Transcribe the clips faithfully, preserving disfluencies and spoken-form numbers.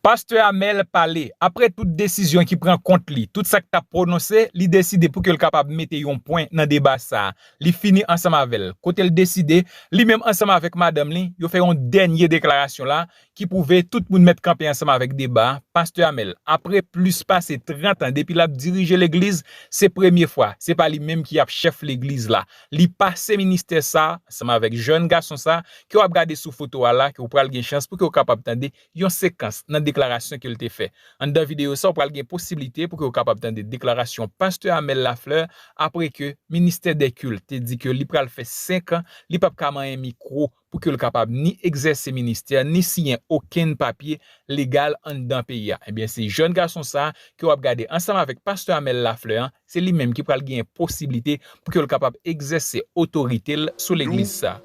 Pastè Amel pale. Apre tout desizyon ki pran kont li, tout sa k t ap pwononse, li deside pou ke l kapab mete yon pwen nan deba sa a. Li fini ansanm avè l. Kote l deside, li menm ansanm avèk madanm li, yo fè yon dènye deklarasyon la ki pwouve tout moun mèt kanpe ansanm avèk deba a. Pastè Amel, apre plis pase trant an depi l ap dirije legliz, se premye fwa, se pa li menm ki ap chèf legliz la. Li pase ministè sa a ansanm avèk jèn gason sa a ke w ap gade sou foto a la, ke w pral gen chans pou ke w kapab tande yon sekans nan deklarasyon ke l te fè. Anndan videyo sa, w pral gen posiblite pou ke w kapab tande deklarasyon Pastè Amel Lafleur apre ke ministè dè kilt te di ke li pral fè senk an, li p ap ka manyen mikwo pou ke l kapab ni egzèse ministè, ni siyen okenn papye legal anndan peyi a. Ebyen, se jèn gason sa a ke w ap gade ansanm avèk Pastè Amel Lafleur an, se li menm ki pral gen posiblite pou ke l kapab egzèse otorite l sou legliz sa a.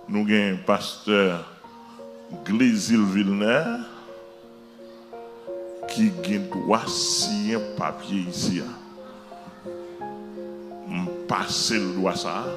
Nou gen pastè Glezil Vilner ki gen dwa siyen papye isi a. M pase l dwa sa a.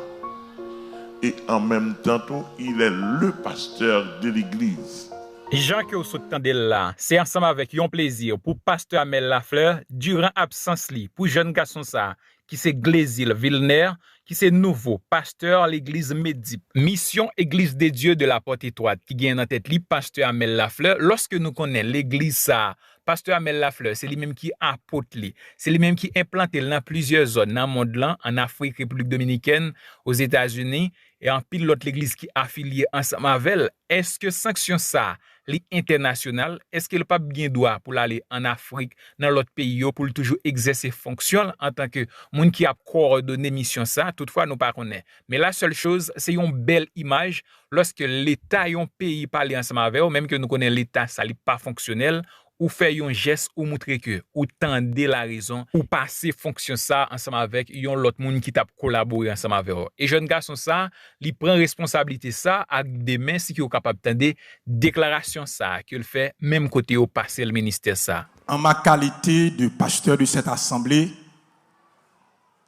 E an menm tan tou, il est le pasteur de l'église. Jan ke w sot tande l la, se ansanm avèk yon plezi pou pastè Amel Lafleur, diran absans li pou jèn gason sa a, ki se Glezil Vilner, ki se nouvo pastè legliz Medip, Mission Église de Dieu de la Porte Étroite, ki gen nan tèt li pastè Amel Lafleur, lòske nou konnen legliz sa a, pastè Amel Lafleur, se li menm ki apot li, se li menm ki enplante l nan plizyè zòn nan mond lan, ann Afrik, Repiblik Dominikèn, Ozetazini, e anpil lòt legliz ki afilye ansanm avè l. Èske sanksyon sa a, li entènasyonal? Èske l p ap gen dwa pou l ale ann Afrik, nan lòt peyi yo, pou l toujou egzèse fonksyon l antanke moun ki ap kowòdone misyon sa a? Toutfwa, nou pa konnen. Men la sèl choz, se yon bèl imaj lòske Leta yon peyi pale ansanm avè w, menm ke nou konnen Leta sa, li pa fonksyonèl, ou fè yon jès, ou moutre ke ou tande larezon, ou pase fonksyon sa ansanm avèk yon lòt moun ki t ap kolabore ansanm avè w. E jèn gason sa, li pran responsablite sa ak de men, si ke w kapab tande deklarasyon sa ke l fè, menm kote yo pase l ministè sa. En ma qualité de pasteur de cette assemblée,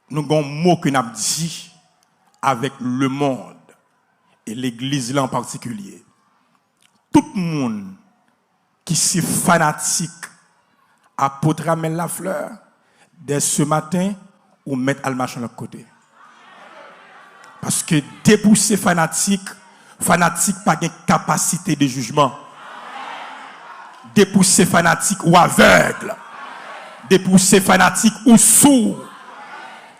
nou gen yon mo ke n ap di avèk lemonn e legliz la an patikilye. Tout moun ki se fanatik apot Amel Lafleur, dè se maten, ou mèt al mache yon lòt kote. Paske depi w se fanatik, fanatik pa gen kapasite de jijman. Depi w se fanatik, ou avèg. Depi w se fanatik, ou sou.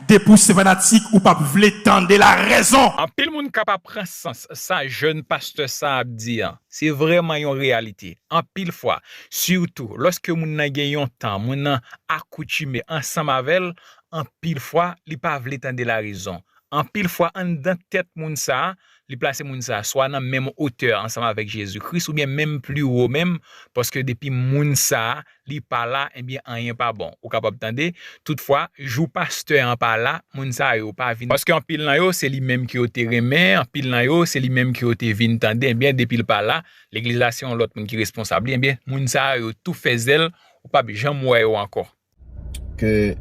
Depi w se fanatik, ou p ap vle tande larezon. Anpil moun kapab pran sans sa jèn pastè sa ap di an. Se vrèman yon reyalite. Anpil fwa, sitou lòske moun nan gen yon tan, moun nan akoutime ansanm avè l, anpil fwa, li pa vle tande larezon. Anpil fwa, anndan tèt moun sa a, li plase moun sa a swa nan menm otè ansanm avèk Jezi Kris, oubyen menm pli wo menm, paske depi moun sa a, li pa la, ebyen, anyen pa bon. Ou kapab tande, toutfwa, jou pastè an pa la, moun sa yo pa vin. Paske anpil nan yo, se li menm ke yo te renmen, anpil nan yo, se li menm ke yo te vin tande, ebyen, depi l pa la, legliz la se yon lòt moun ki responsab li, ebyen, moun sa yo tou fè zèl, ou p ap janm wè yo ankò. Ke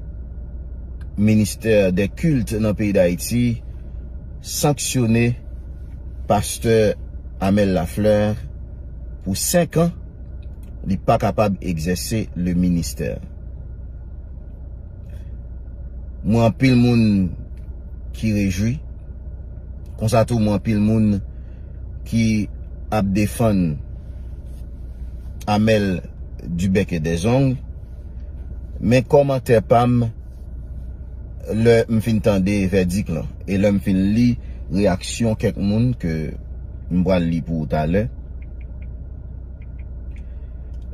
ministè dè kilt nan peyi Dayiti sanksyone pastè Amel Lafleur pou senk an, li pa kapab egzèse le ministè. Mwen anpil moun ki rejwi, konsa tou mwen anpil moun ki ap defann Amel du bec et des ongles, men kòmantè pa m lè m fin tande vèdik lan e lè m fin li reyaksyon kèk moun ke m pral li pou ou talè.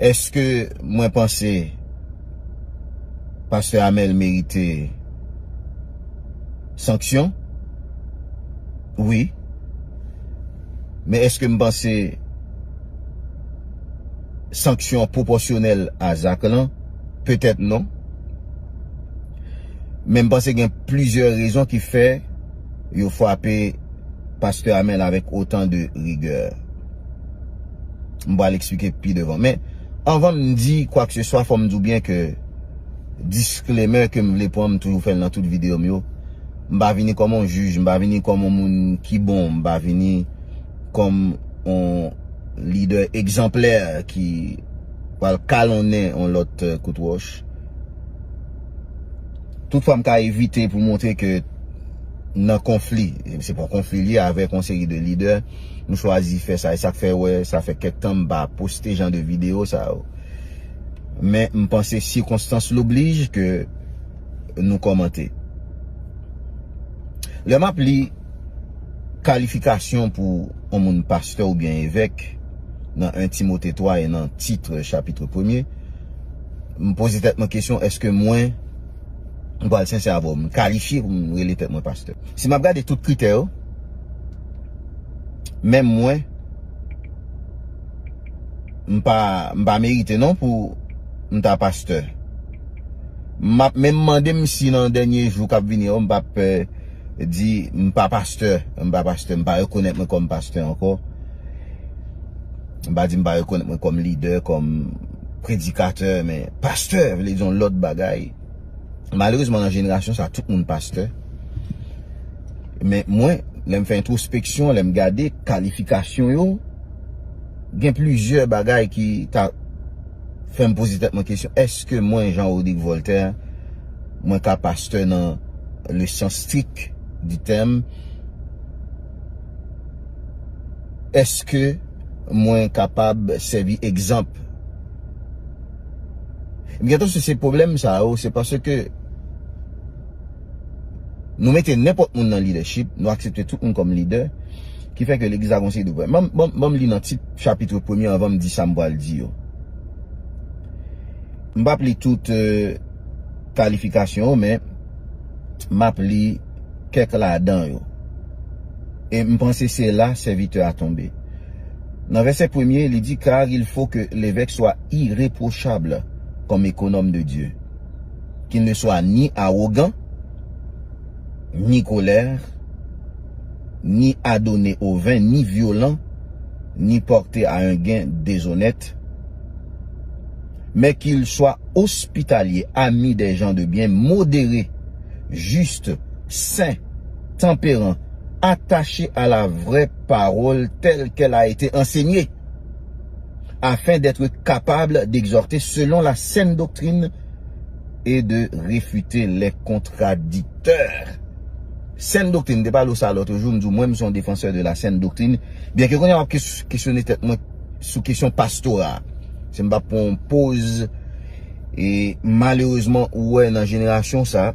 Èske mwen panse pastè Amel merite sanksyon? Wi. Men èske m panse sanksyon an pwopòsyonèl a zak lan? Petèt non. Men m panse gen plizyè rezon ki fè yo frape pastè Amel avèk otan de rigè. M pral eksplike pi devan. Men anvan m di kwakseswa, fò m di w byen ke disclaimer ke m vle pran, m toujou fè l nan tout videyo m yo. M pa vini kòm yon jij, m pa vini kòm yon moun ki bon, m pa vini kòm yon lidè egzanplè ki pral kalonnen yon lòt, eh, kout wòch. Tout fwa m ka evite pou montre ke nan konfli, se pa yon konfli li ye avèk yon seri de lidè, m chwazi fè sa. E sa k fè, wè, sa fè kèk tan m pa poste jan de videyo sa yo. Men m panse sikonstans loblij ke nou kòmante. Lè m ap li kalifikasyon pou yon moun pastè oubyen evèk nan en Timote twa e nan Tit chapit premye, m poze tèt mwen kesyon, èske mwen, m pral sensè avè w, m kalifye pou m rele tèt mwen pastè? Si m ap gade tout kritè yo, menm mwen, m pa, m pa merite non pou m ta pastè. M ap menm mande m si nan dènye jou k ap vini yo, m p ap, eh, di m pa pastè, m pa pastè, m pa rekonèt mwen kòm pastè ankò. M pa di m pa rekonèt mwen kòm lidè, kòm predikatè, men pastè vle di yon lòt bagay. Malerezman, nan jenerasyon sa, tout moun pastè. Men mwen, lè m fè entwospeksyon, lè m gade kalifikasyon yo, gen plizyè bagay ki ta fè m poze tèt mwen kesyon, èske mwen, Jean Rodrigue Voltaire, mwen ka pastè nan le sens strict du terme? Èske mwen kapab sèvi egzanp? M gentan sou se pwoblèm sa yo, se paske nou mete nenpòt moun nan lidèchip, nou aksepte tout moun kòm lidè, ki fè ke legliz la gon seri de pwoblèm. Ban m, ban m, ban m li nan Tit chapit premye anvan m di sa m pral di yo. M p ap li tout, eh, kalifikasyon yo, men m ap li kèk ladan yo. E m panse se la sèvitè a tonbe. Nan vèsè premye, li di, car il faut que l'évêque soit irréprochable comme économe de Dieu, qu'il ne soit ni arrogant, ni colère, ni adonné au vin, ni violent, ni porté à un gain déshonnête, mais qu'il soit hospitalier, ami des gens de bien, modéré, juste, saint, tempérant, attaché à la vraie parole telle qu'elle a été enseignée, afin d'être capable d'exhorter selon la saine doctrine et de réfuter les contradicteurs. Sèn doktrin, m te pale w sa lòt jou, m di w, mwen, m se yon defansè de la sèn doktrin. Byenke kounye a m ap kes-, kesyone tèt mwen sou kesyon pastora. Se m p ap pran yon poz. E malerezman, ou wè nan jenerasyon sa,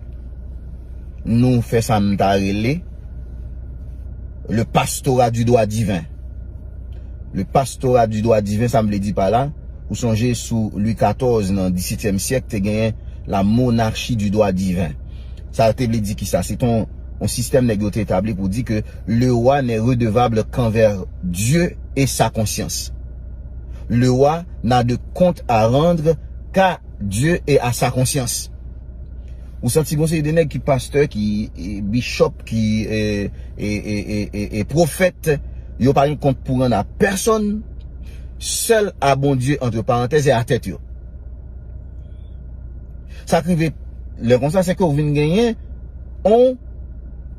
nou fè sa m ta rele le pastora du droit divin. Le pastora du droit divin, sa m vle di pa la, ou sonje sou Lwi katòz nan disetyèm syèk, te genyen la monarchie du droit divin. Sa te vle di ki sa? Se te yon, yon sistèm nèg yo te etabli pou di ke le roi n'est redevable qu'envers Dieu et sa conscience. Le roi n'a de compte à rendre qu'à Dieu et à sa conscience. Ou santi gon seri de nèg ki pastè, ki, e, bishop, ki, e, e, e, e, e, e pwofèt, yo pa gen kont pou rann a pèsonn, sèl a Bondye, antre parantèz, e a tèt yo. Sa k rive lè konsa, se ke w vin genyen yon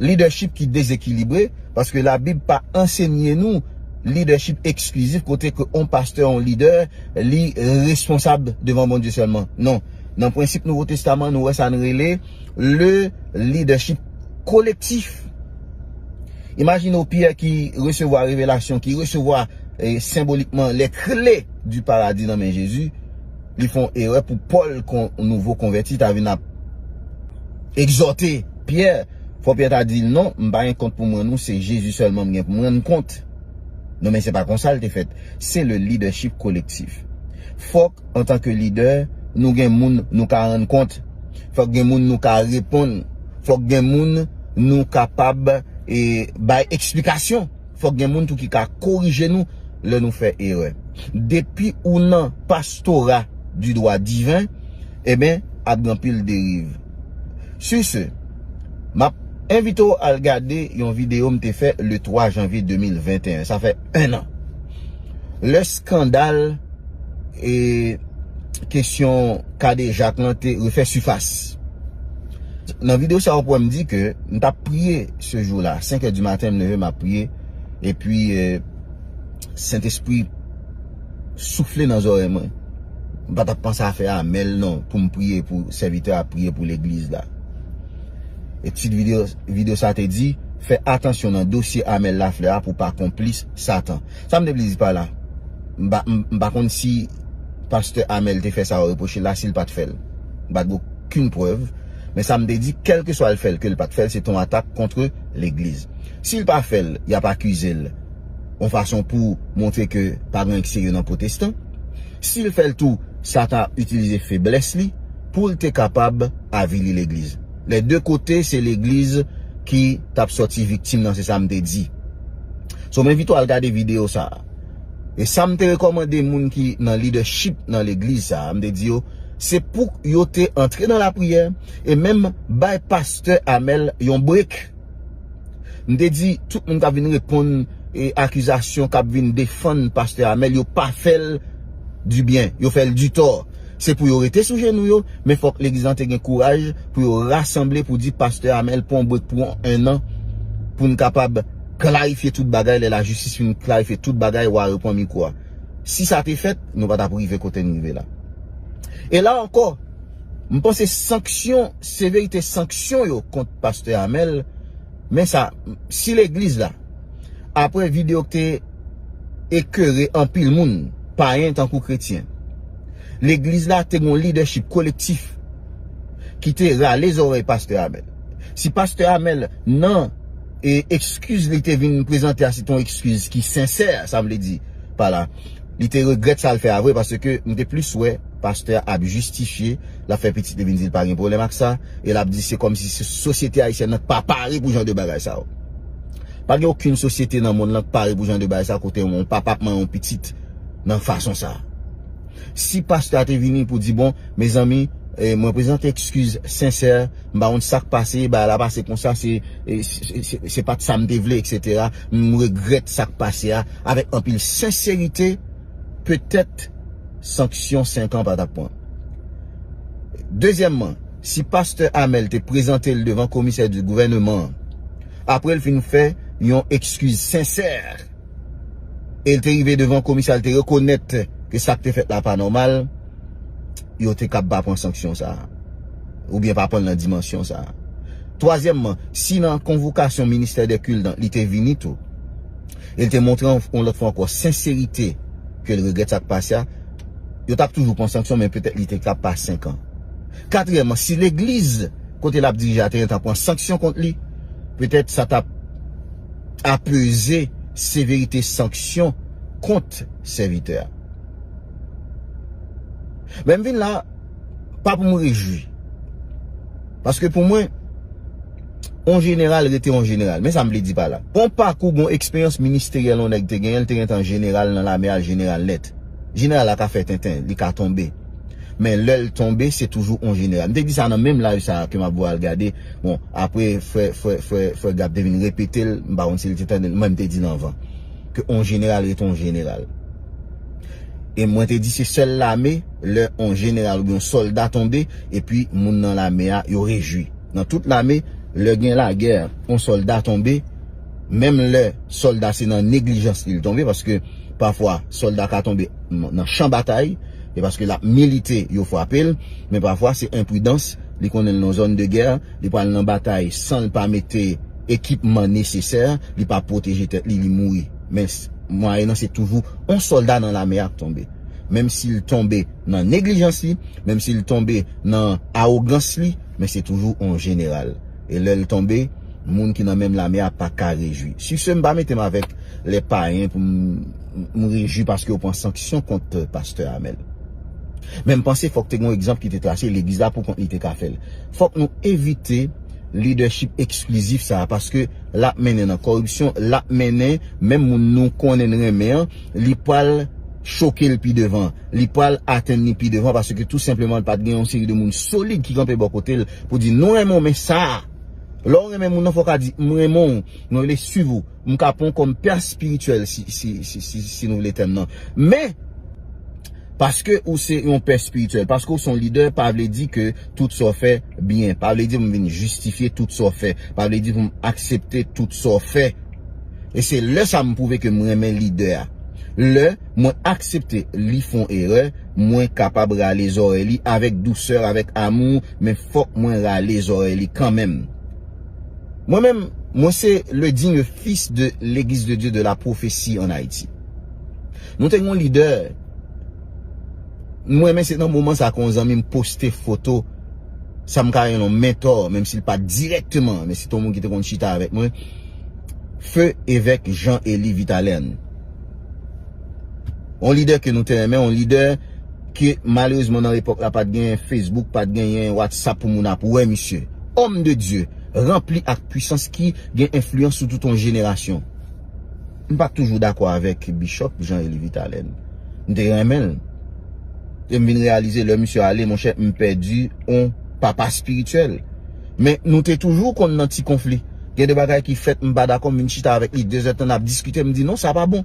lidèchip ki dezekilibre, paske Labib pa ansenye nou lidèchip eksklizif kote ke yon pastè, yon lidè, li responsab devan Bondye sèlman. Non. Nan prensip Nouvo Testaman, nou wè sa n rele le leadership collectif. Imajine w Pyè ki resevwa revelasyon, ki resevwa, eh, senbolikman les clés du paradis nan men Jezi. Li fè yon erè pou Pòl, kon nouvo konvèti, ta vin ap egzòte Pyè. Fò Pyè ta di l, non, m pa gen kont pou m rann ou, se Jezi sèlman m gen pou m rann kont. Non, men se pa konsa l te fèt. Se le leadership collectif. Fòk, antanke lidè, nou gen moun nou ka rann kont. Fòk gen moun nou ka reponn. Fòk gen moun nou kapab, e, bay eksplikasyon. Fòk gen moun tou ki ka korije nou lè nou fè erè. Depi ou nan pastora du droit divin, ebyen, ap gen anpil deriv. Sur ce, m ap envite w al gade yon videyo m te fè le twa janvye de mil venteyen. Sa fè en an. Lè eskandal e kesyon kadejak lan te refè sifas. Nan videyo sa, w ap wè m di ke m t ap priye se jou la. Senk è di maten, m leve, m ap priye. Epi, eh, Sentespri soufle nan zòrèy mwen. M pa t ap panse a fè Amel non, pou m priye pou sèvitè a, priye pou legliz la. E tit videyo, videyo sa te di, fè atansyon nan dosye Amel Laflè a pou pa konplis Satan. Sa m te vle di pa la, m pa, m, m pa konn si pastè Amel te fè sa yo repwoche la, si l pa t fè l. M pa t gen okenn prèv, men sa m te di, kèlkeswa l fè l ke l pa t fè l, se t on atak kont legliz. Si l pa fè l, y ap akize l yon fason pou montre ke pa gen anyen ki serye nan pwotestan. Si l fè l tou, Satan ap itilize feblès li pou l te kapab avili legliz. Lè de kote, se legliz ki t ap sòti viktim nan, se sa m te di. So, m envite w al gade videyo sa a. E sa m te rekòmande moun ki nan lidèchip nan legliz sa a, m te di yo, se pou yo te antre nan lapriyè e menm bay pastè Amel yon brek. M te di, tout moun k ap vin reponn e akizasyon, k ap vin defann pastè Amel, yo pa fè l dibyen, yo fè l ditò. Se pou yo rete sou jenou yo, men fòk legliz lan te gen kouraj pou yo rasanble pou di pastè Amel pran yon brek pou yon ennan, pou n kapab klarifye tout bagay, lè lajistis fin klarifye tout bagay, w a repran mikwo a. Si sa te fèt, nou pa t ap rive kote n rive la. E la ankò, m panse sanksyon, severite sanksyon yo kont pastè Amel, men sa, si legliz la, apre videyo ki te ekere anpil moun, payen tankou kretyen, legliz la te gen yon lidèchip kolektif ki te rale zòrèy pastè Amel. Si pastè Amel nan e ekskiz li te vin prezante a, se te yon ekskiz ki sensè, sa vle di pa la, li te regrèt sa l fè a vre, paske m te plis wè pastè a ap jistifye, l ap fè pitit li vin di l pa gen pwoblèm ak sa, e l ap di se kòmsi se sosyete ayisyèn nan k pa pare pou jan de bagay sa yo. Pa gen okenn sosyete nan monn lan k pare pou jan de bagay sa, kote yon papa ap manyen yon pitit nan fason sa. Si pastè a te vini pou di, bon, mezanmi, eh, mwen prezante ekskiz sensè, m pa konn sa k pase, bagay la pase konsa, se, eh, se, se, se, se pa t sa m te vle, etsetera. M regrèt sa k pase a, avèk anpil senserite, petèt sanksyon senk an pa t ap pran. Dezyèmman, si pastè Amel te prezante l devan komisè di gouvèneman, apre l fin fè yon ekskiz sensè, e l te rive devan komisè, l te rekonèt ke sa k te fèt la pa nòmal, yo te kab pa pran sanksyon sa a, oubyen pa pran l nan dimansyon sa a. Twazyèmman, si nan konvokasyon ministè dè kilt lan, li te vini tou, e l te montre yon, yon lòt fwa ankò senserite ke l regrèt sa k pase a, yo t ap toujou pran sanksyon, men petèt li te kab pa senk an. Katriyèmman, si legliz kote l ap dirije a te gentan pran sanksyon kont li, petèt sa t ap apeze severite sanksyon kont sèvitè a. Men m vin la, pa pou m rejwi. Paske pou mwen, on jeneral rete on jeneral. Men sa m vle di pa la. Gon pakou, gon eksperyans ministeryèl on nèg te genyen, l te gentan jeneral nan lame a, jeneral nèt. Jeneral la ka fè tenten, li ka tonbe. Men lè l tonbe, se toujou on jeneral. M te di sa nan menm live sa a ke m ap voye al gade. Bon, apre, frè, frè, frè, frè Gab te vin repete l, m pa konn si l te tande l, mwen m te di l anvan. Ke on jeneral rete on jeneral. E mwen te di se sèl lame, lè on jeneral oubyen on sòlda tonbe, epi moun nan lame a, yo rejwi. Nan tout lame, lè gen lagè, on sòlda tonbe, menm lè sòlda se nan neglijans li l tonbe, paske pafwa sòlda ka tonbe nan chan batay, e paske l ap milite, yo frape l, men pafwa se enpridans, li konnen l nan zòn de gè, li pral nan batay san l pa mete ekipman nesesè, li pa pwoteje tèt li, li mouri. Men s-, mwayen nan se toujou on sòlda nan lame a k tonbe. Menm si l tonbe nan neglijans li, menm si l tonbe nan awogans li, men se toujou on jeneral. E lè l tonbe, moun ki nan menm lame a pa ka rejwi. Sise, m pa mete m avèk lè payen pou m, m rejwi paske yo pran sanksyon kont pastè Amel. Men m panse fòk te gen yon egzanp ki te trase, legliz la pou kont li te ka fè l. Fòk nou evite lidèchip eksklizif sa a, paske l ap mennen nan kòripsyon, l ap mennen menm moun nou konnen n renmen an, li pral choke l pi devan, li pral atenn li pi devan, paske tou senpleman l pa t gen yon seri de moun solid ki kanpe bò kote l pou di, nou renmen w, men sa a. Lè w renmen moun nan, fò w ka di, m renmen w, mwen vle swiv ou, m ka pran w kòm pè espirityèl si, si, si, si, si nou vle tèm nan. Men, paske ou se yon pè espirityèl, paske ou se yon lidè, pa vle di ke tout sa w fè byen. Pa vle di pou m vin jistifye tout sa w fè. Pa vle di pou m aksepte tout sa w fè. E se lè sa a m pwouve ke m renmen lidè a. Lè mwen aksepte li fè yon erè, Mwen kapab rale zòrèy li avèk dousè, avèk amou, men fòk mwen rale zòrèy li kanmenm. Mwen menm, mwen se le digne fils de l'Église de Dieu de la Prophétie en Haïti. Nou te gen yon lidè, mwen men se nan moman sa ke yon zanmi m poste foto, sa m ka rele yon mentò, menm si l pa dirèkteman, men se te yon moun ki te konn chita avèk mwen, Feu Évêque Jean Élie Vitalène. Yon lidè ke nou te renmen, yon lidè ke malerezman nan epòk la pa t genyen Facebook, pa t genyen WhatsApp pou moun ap wè misye. Homme de Dieu, ranpli ak pwisans ki gen enfliyans sou tout yon jenerasyon. M pa t toujou dakò avèk Bishop Jean Élie Vitalène. M te renmen l. E m vin reyalize lè misye ale, monchè, m pèdi yon papa espirityèl. Men nou te toujou konn nan ti konfli. Gen de bagay ki fèt, m pa dakò, m vin chita avèk li, de zè tan n ap diskite, m di non, sa pa bon.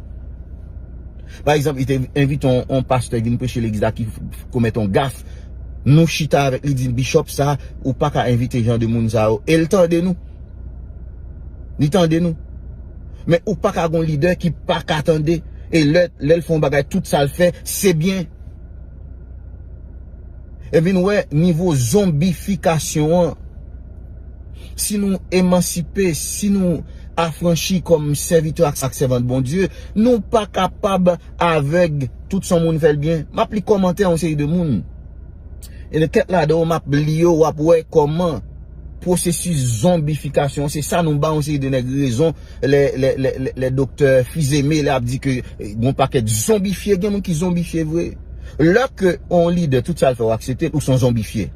Pa egzanp, li te envite yon, yon pastè vin preche legliz la ki f-, f-, komèt yon gaf. Nou chita avèk li, di l, Bishop, sa, ou pa ka envite jan de moun sa yo. E l tande nou. Li tande nou. Men ou pa ka gon lidè ki pa ka tande. E lè, lè l fè yon bagay, tout sa l fè, se byen. E vin wè nivo zonbifikasyon an. Si nou emansipe, si nou afranchi kòm sèvitè ak, ak sèvant Bondye, nou pa kapab avèg tout sa yon moun fè l byen. M ap li kòmantè yon seri de moun. E nan kèk ladan yo, m ap li yo, w ap wè kòman pwosesis zonbifikasyon, se sa nou ba yon seri de nèg rezon, lè, lè, lè, lè, lè doktè Fils-Aimé, lè ap di ke, eh, gon pakèt zonbifye, gen moun ki zonbifye vre. Lè ke yon lidè, tout sa l fè, w aksepte l, ou se yon zonbifye.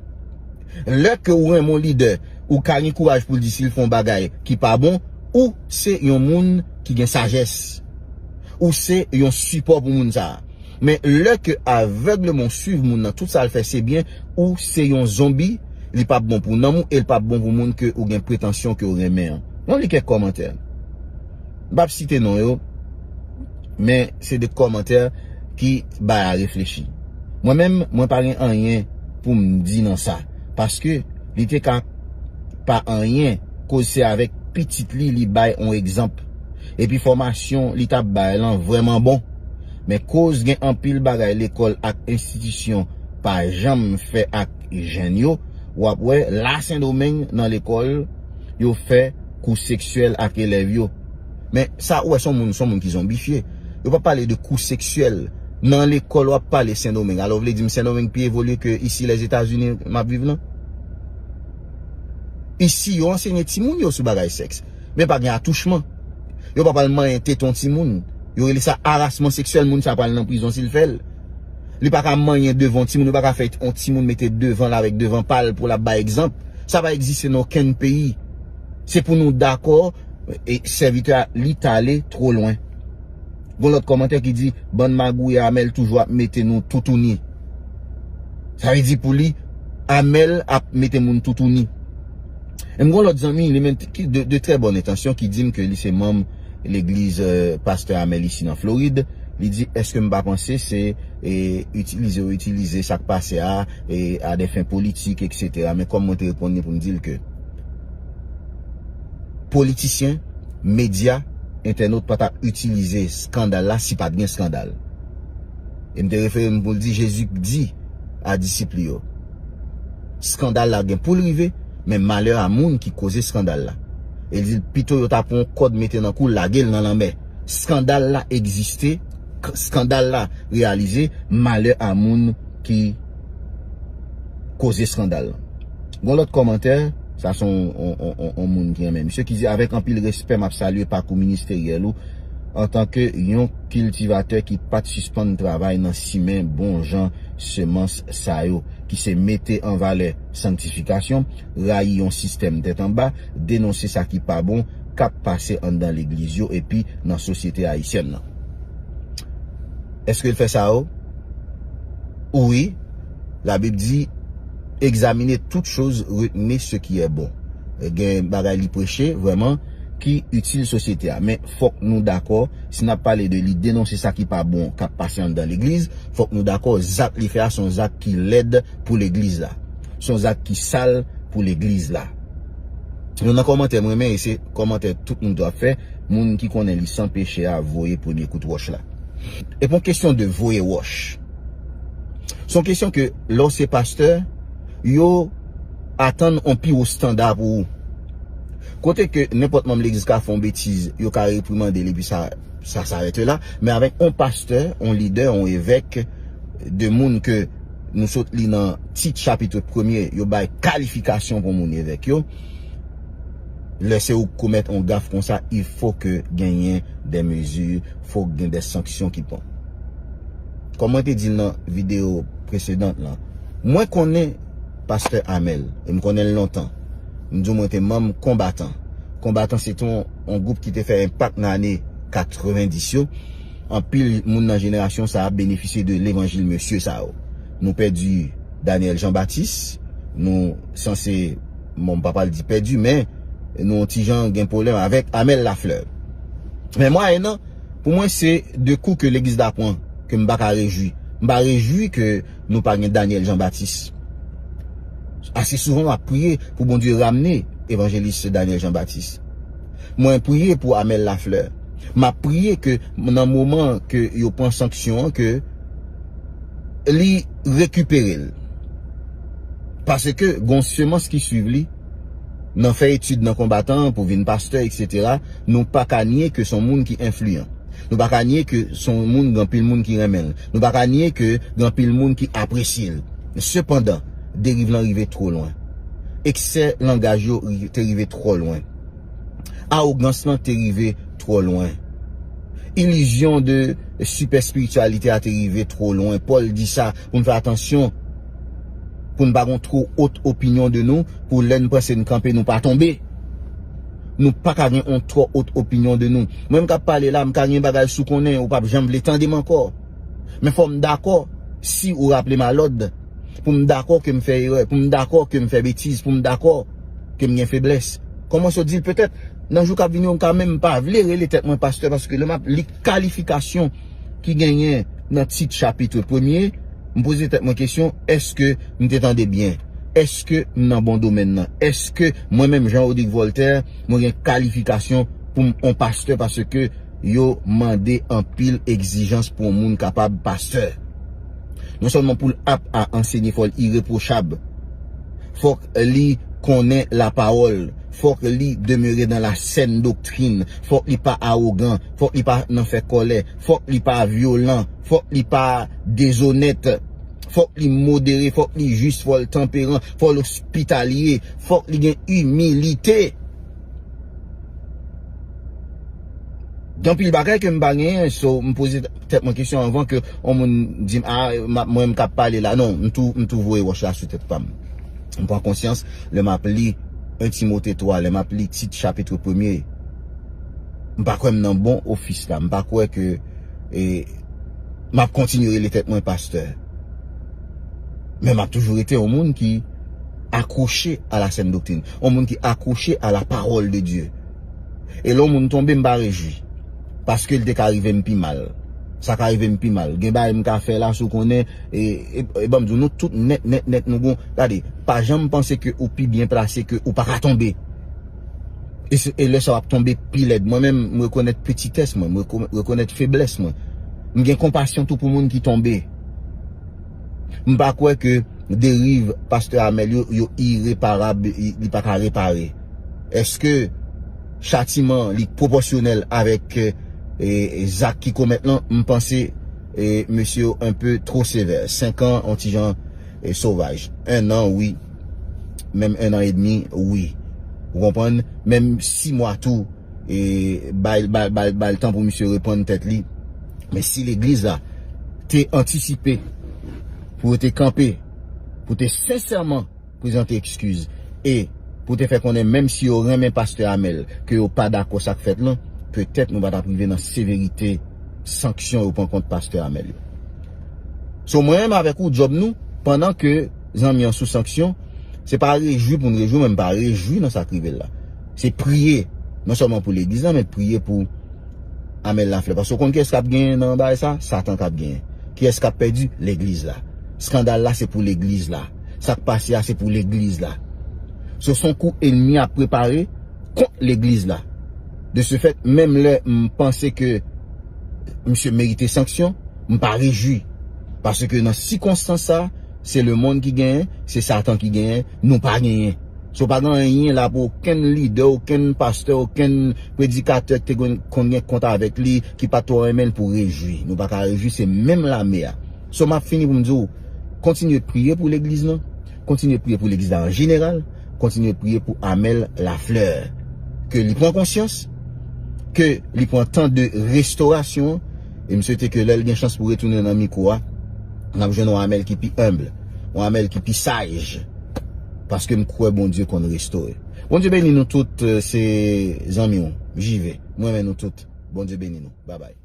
Lè ke ou renmen yon lidè, ou ka gen kouraj pou l di si l fè yon bagay ki pa bon, ou se yon moun ki gen sajès. Ou se yon sipò pou moun sa a. Men lè ke avègleman w swiv moun nan, tout sa l fè se byen, ou se yon zonbi, li p ap bon pou nanm ou e li p ap bon pou moun ke ou gen pretansyon ke w renmen an. Ann li kèk kòmantè. M p ap site non yo, men se de kòmantè ki bay a reflechi. Mwen menm, mwen pa gen anyen pou m di nan sa, paske li te ka pa anyen, koz se avèk pitit li, li bay on egzanp. Epi fòmasyon li t ap bay lan vrèman bon. Men koz gen anpil bagay lekòl ak enstitisyon pa janm fè ak jèn yo, w ap wè la Sendomeng nan lekòl, yo fè kou seksyèl ak elèv yo. Men sa ou wè se yon moun, se yon moun ki zonbifye. Yo pa pale de kou seksyèl. Nan lekòl w ap pale Sendomeng. Alò w vle di m Sendomeng pi evolye ke isi Lèzetazini m ap viv lan? Isi yo ansenye timoun yo sou bagay sèks. Men pa gen atouchman. Yo pa pral manyen tete yon timoun. Yo rele sa arasman seksyèl, moun sa pral nan prizon si l fè l. Li pa ka manyen devan yon timoun, li pa ka fè yon timoun mete devan l avèk devan pa l pou l ap bay egzanp. Sa pa egziste nan okenn peyi. Se pou nou dakò, e sèvitè a, li t ale twò lwen. Gon lòt kòmantè ki di, bann magouyè, Amèl toujou ap mete nou toutouni. Sa vle di pou li, Amèl ap mete moun toutouni. E m gon lòt zanmi, li menm ki de, de trè bòn entansyon, ki di m ke li se manm legliz, eh, pastè Amèl isi nan Florid. Li di, èske m pa panse se, eh, itilize yo itilize sa k pase a, eh, a des fins politiques, et cetera. Men kòm mwen te reponn li pou m di l ke politisyen, medya, entènot pa t ap itilize eskandal la si pa t gen eskandal. E m te refere m pou l di, Jezi di a disip li yo, eskandal la gen pou l rive, men malè a moun ki koze eskandal la. E l di l pito yo ta pran yon kòd mete nan kou l, lage l nan lanmè. Eskandal la egziste, k-, eskandal la reyalize, malè a moun ki koze eskandal lan. Gon lòt kòmantè, sa se yon, yon, yon, yon, yon moun ki renmen misye, ki di, avèk anpil respè, m ap salye pakou ministeryèl ou antanke yon kiltivatè ki pa t sispann travay nan simen bon jan semans sa yo, ki se mete an valè sanktifikasyon, rayi yon sistèm tèt anba, denonse sa ki pa bon k ap pase anndan legliz yo epi nan sosyete ayisyèn nan. Èske l fè sa yo? Wi, Labib di, examinez toutes choses, retenez ce qui est bon. Gen bagay li preche, vrèman, ki itil sosyete a. Men fòk nou dakò, si n ap pale de li denonse sa ki pa bon k ap pase anndan legliz, fòk nou dakò zak li fè a se yon zak ki lèd pou legliz la. Se yon zak ki sal pou legliz la. Youn nan kòmantè m renmen, e se kòmantè tout moun dwe ap fè, moun ki konnen li san peche a voye premye kout wòch la. E pa yon kesyon de voye wòch. Se yon kesyon ke lè w se pastè, yo atann yon pi wo estanda pou ou. Kote ke nenpòt manm legliz ka fè yon betiz, yo ka reprimande l epi sa, sa s'arrête là. Men avèk yon pastè, yon lidè, yon evèk, de moun ke nou sot li nan Tit chapit premye, yo bay kalifikasyon pou moun evèk yo. Lè se ou k komèt yon gaf konsa, il faut que genyen des mesures, fòk gen de sanksyon ki pran. Kòm mwen te di l nan videyo presedan lan, mwen konnen pastè Amèl, e m konnen l lontan. M di w mwen te manm Konbatan. Konbatan se te yon, yon gwoup ki te fè enpak nan ane katrevenndis yo. Anpil moun nan jenerasyon sa a benefisye de levanjil mesye sa yo. Nou pèdi Daniel Jean Baptiste, nou sanse, bon, m pa pral di pèdi, men nou yon ti jan gen pwoblèm avèk Amèl Lafleur. Men mwayennan, pou mwen, se de kou ke legliz la pran, ke m pa ka rejwi. M pa rejwi ke nou pa gen Daniel Jean Baptiste. Ase souvan, m ap priye pou Bondye ramne evanjelis Daniel Jean Baptiste. Mwen priye pou Amèl Lafleur. M ap priye ke nan moman ke yo pran sanksyon an, ke li rekipere l. Paske gon semans ki swiv li, nan fè etid nan Konbatan pou vin pastè, etsetera, nou pa ka nye ke se yon moun ki enfliyan. Nou pa ka nye ke se yon moun, gen anpil moun ki renmen l. Nou pa ka nye ke gen anpil moun ki apresye l. Sepandan, deriv lan rive twò lwen. Eksè langaj yo ri-, te rive twò lwen. Awogans lan te rive twò lwen. Ilizyon de sipè espirityalite a te rive twò lwen. Pòl di sa, pou n fè atansyon, pou n pa gon twò wot opinyon de nou, pou lè n panse n kanpe, nou pa tonbe. Nou pa ka gen yon twò wot opinyon de nou. Mwen, m k ap pale la, m ka gen bagay sou konnen, ou p ap janm vle tande m ankò. Men fò m dakò, si ou raple m a lòd, pou m dakò ke m fè erè, pou m dakò ke m fè betiz, pou m dakò ke m gen feblès. Kòmanse w di l, petèt, nan jou k ap vini yo, m ka menm pa vle rele tèt mwen pastè, paske lè m ap li kalifikasyon ki genyen nan Tit chapit premye, m poze tèt mwen kesyon, èske m te tande byen? Èske m nan bon domèn nan? Èske mwen menm, Jean Rodrigue Voltaire, mwen gen kalifikasyon pou m yon pastè, paske yo mande anpil egzijans pou yon moun kapab pastè? Non sèlman pou l ap a ansenye, fò l irepwochab. Fòk li konnen lapawòl. Fòk li demere dans la saine doctrine. Fòk li pa awogan. Fòk li pa nan fè kòlè. Fòk li pa vyolan. Fòk li pa dezonèt. Fòk li modere. Fòk li jis. Fò l tanperan. Fò l ospitalye. Fòk li gen imilite. Gen anpil bagay ke m pa genyen, so m poze tèt mwen kesyon anvan ke yon moun di m, a, m ap, mwen m k ap pale la. Non, m tou, m tou voye wòch la sou tèt pa m. M pran konsyans, lè m ap li en Timote twa, lè m ap li Tit chapit premye, m pa kwè m nan bon ofis la. M pa kwè ke, e, m ap kontinye rele tèt mwen pastè. Men m ap toujou rete yon moun ki accroché à la saine doctrine, yon moun ki accroché à la parole de Dieu. E lè yon moun tonbe, m pa rejwi. Paske l te ka rive m pi mal. Sa ka rive m pi mal. Gen bagay m ka fè la, si w konnen, e, e, e ban m di w, nou tout nèt, nèt, nèt, nou gon. Gade, pa janm panse ke ou pi byen plase, ke ou pa ka tonbe. E se, e lè sa w ap tonbe pi lèd. Mwen menm, m rekonèt petitès mwen, m reko-, rekonèt feblès mwen. M gen konpasyon tou pou moun ki tonbe. M pa kwè ke deriv pastè Amèl yo, yo ireparab, li, li pa ka repare. Èske chatiman li pwopòsyonèl avèk, e, e, zak ki komèt lan? M panse, e, mesye yo un peu trop sévère. Senk an, yon ti jan, e, sovaj. Un an, wi. Menm un an et demi, wi. Ou konprann? Menm sis mwa tou, e, bay, bay, bay, bay l tan pou misye reprann tèt li. Men si legliz la te antisipe pou yo te kanpe, pou te sensèman prezante ekskiz, e pou te fè konnen, menm si yo renmen pastè Amèl, ke yo pa dakò sa k fèt lan, petèt nou pa t ap rive nan severite sanksyon yo pran kont pastè Amèl yo. So, mwen menm avèk ou, djòb nou, pandan ke zanmi an sou sanksyon, se pa rejwi pou n rejwi, men m pa rejwi nan sa k rive l la. Se priye, non sèlman pou legliz la, men priye pou Amèl Laflè. Paske w konn kiyès k ap genyen nan bagay sa? Satan k ap genyen. Kiyès k ap pèdi? Legliz la. Eskandal la, se pou legliz la. Sa k pase a, se pou legliz la. So, se yon kou ènmi ap prepare kont legliz la. De ce fait, menm lè m panse ke misye merite sanksyon, m pa rejwi. Paske nan sikonstans sa, se lemonn ki genyen, se Satan ki genyen, nou pa genyen. So pa gen anyen la pou okenn lidè, okenn pastè, okenn predikatè ki te konn, konn gen kont avèk li, ki pa twò renmen l pou rejwi. Nou pa ka rejwi, se menm lame a. So m ap fini pou m di w, kontinye priye pou legliz lan, kontinye priye pou legliz la an jeneral, kontinye priye pou Amel Lafleur. Ke li pran konsyans, ke li pran tan de restorasyon, e m swete ke lè l gen chans pou retounen nan mikwo a, n ap jwenn yon Amel ki pi enb, yon Amel ki pi saj, paske m kwè Bondye konn restore. Bondye beni nou tout, euh, se zanmi w, Jive. Mwen renmen nou tout. Bondye beni nou. Babay.